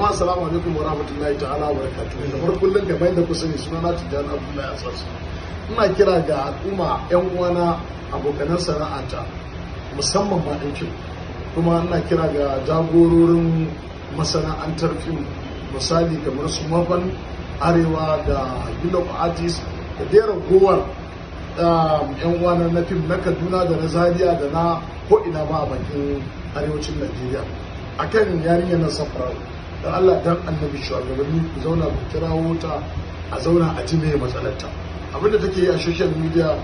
Jama'a, assalamu alaikum wa rahmatullahi ta'ala wa barakatuhu. Kamar kullum, kamar yadda ku sani, suna na Tijjani Abdullahi Asas. Ina kira ga al'umma, yan uwana, abokanan sana'ata, musamman ma ɗan fim. Kuma ina kira ga jagororin masana'antar fim, misali kamar su Mafan Arewa da Guild of Artists da dai ragowar yan uwana na fim na Kaduna da na Zaria da na ko'ina ma a bakin arewacin Najeriya, akan yarinyar nan Safara'u. Dan Allah dan Annabi, shugabanni, ku zauna ku kirawo ta, a zauna a ji me matsalarta. Abinda take yi a social media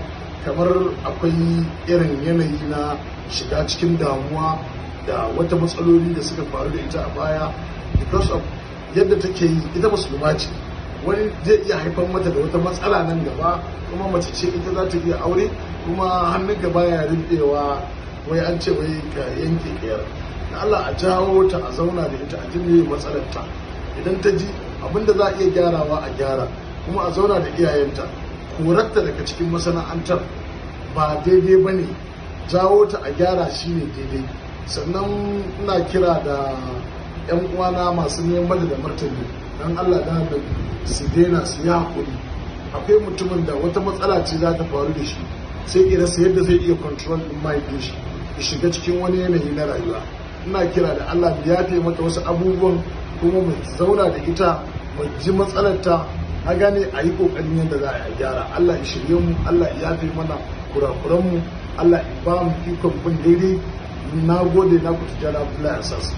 kamar akwai irin yanayi na shiga cikin damuwa da wata matsaloli da suka faru da ita a baya. Because of yadda take yi, ita musulma ce, wani zai iya haifar mata da wata matsala nan gaba. Kuma mace ce ita, za ta iya aure, kuma hannunka baya rinɗewa, wai an ce wai ka yanke kayar da Allah. A jawo ta, a zauna da ita, a ji me matsalarta. Idan ta ji, abinda za a iya gyarawa a gyara, kuma a zauna da iyayenta. Korarta daga cikin masana'antar ba daidai ba ne, jawo ta a gyara shi ne daidai. Sannan ina kira da 'yan uwana masu neman da martani, don Allah da su daina, su yi haƙuri. Akwai mutumin da wata matsala ce za ta faru da shi, sai ya rasa yadda zai iya control din mahaifin shi, ya shiga cikin wani yanayi na rayuwa. Ina kira da Allah mu yafe mata wasu abubuwan, kuma mu zauna da ita mu ji matsalarta, a gane, a yi kokarin yadda za a gyara. Allah ya shirye mu, Allah ya yafe mana kurakuran mu, Allah ya ba mu ikon bin daidai. Na gode, na ku Tijjani Abdullahi Asas.